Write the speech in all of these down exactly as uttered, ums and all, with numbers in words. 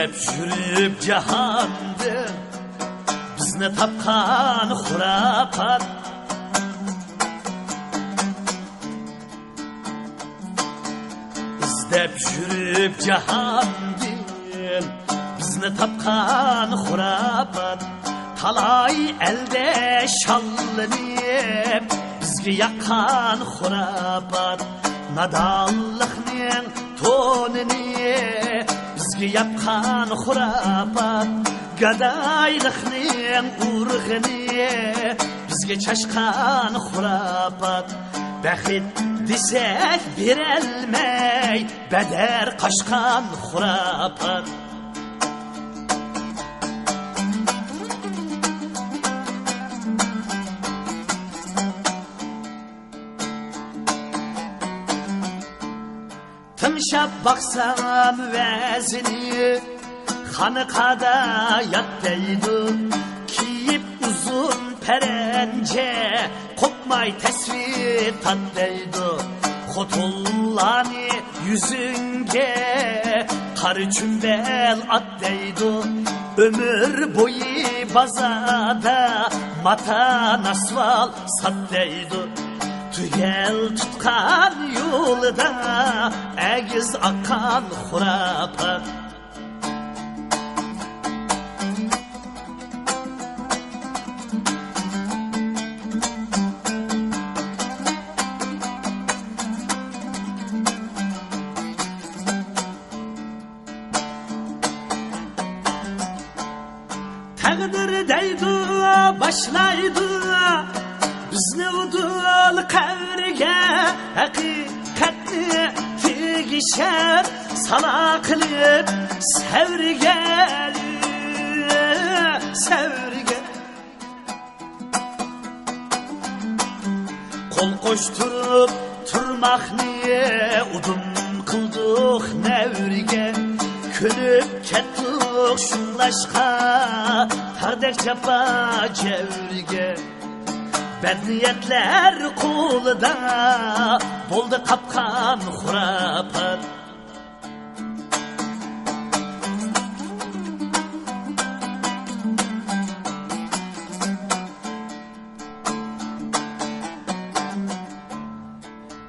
دەپ يۈرۈپ جاھاندىن بىزنى تاپقان خۇراپات. ئىزدەپ يۈرۈپ جاھاندىن بىزنى تاپقان خۇراپات. تالاي ئەلدە شاللىنىپ بىزگە ياققان خۇراپات. نادانلىقنىڭ تونىنى بىزگە ياپقان خۇراپات. گادايلىقنىڭ ئۇرۇقىنى بىزگە چاچقان خۇراپات. بەخت دېسەك بېرەلمەي بەدەر قاچقان خۇراپات. تىڭشاپ باقسام ۋەزىنى، خانىقادا يات دەيدۇ. كىيىپ ئۇزۇن پەرەنجە، قوپماي تەسۋى تارت دەيدۇ. خوتۇنلارنى يۈزۈڭگە قارا چۈمبەل ئات دەيدۇ. ئۆمۈر بويى بازاردا ماتا، ناسۋال سات دەيدۇ. تۈگەل تۇتقان يولىدا ئەگىز ئاققان خۇراپات. تەقدىر دەيدۇ، باشلايدۇ بىزنى ئۇدۇل قەۋرگە. ھەقىقەتنى تېگىشەر سالا قىلىپ سەۋرگە، سەۋرگە. قول قوشتۇرۇپ تۇرماقنى ئۇدۇم قىلدۇق نەۋرىگە. كۆنۈپ كەتتۇق شۇڭلاشقا تاغدەك جاپا جەۋرىگە. بەدنىيەتلەر قولىدا بولدى قاپقان خۇراپات.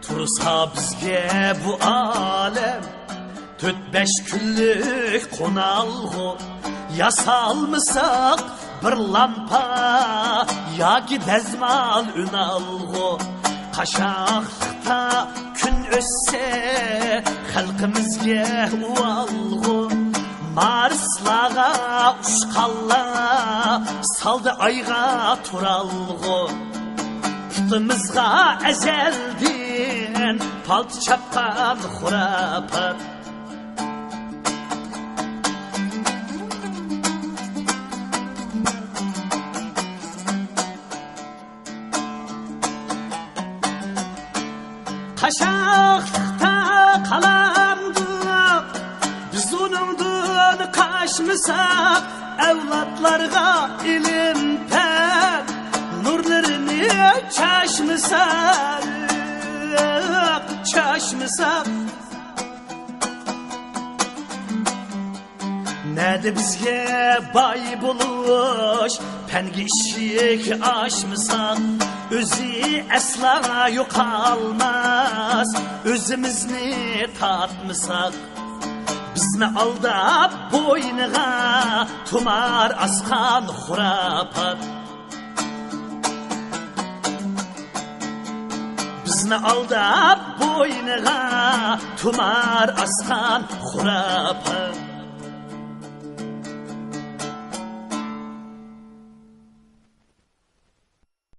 تۇرسا بىزگە بۇ ئالەم تۆت-بەش كۈنلۈك قونالغۇ، ياسالمىساق بىر لامپا ياكى دەزمال ئۈنئالغۇ. قاشاقلىقتا كۈن ئۆتسە خەلقىمىزگە ئۇۋالغۇ. مارسلارغا ئۇچقانلار سالدى ئايغا تۇرالغۇ. پۇتىمىزغا ئەزەلدىن پالتا چاپقان خۇراپات. قاشاقلىقتا قالامدۇق بىز ئۇنىڭدىن قاچمىساق، ئەۋلادلارغا ئىلىم-پەن نۇرلىرىنى چاچمىساق، چاچمىساق. نەدە بىزگە باي بولۇش، پەنگە ئىشىك ئاچمىساق، ئۆزى ئەسلا يوقالماس، ئۆزىمىزنى تارتمىساق. بىزنى ئالداپ بوينىغا تۇمار ئاسقان خۇراپات. بىزنى ئالداپ بوينىغا تۇمار ئاسقان خۇراپات.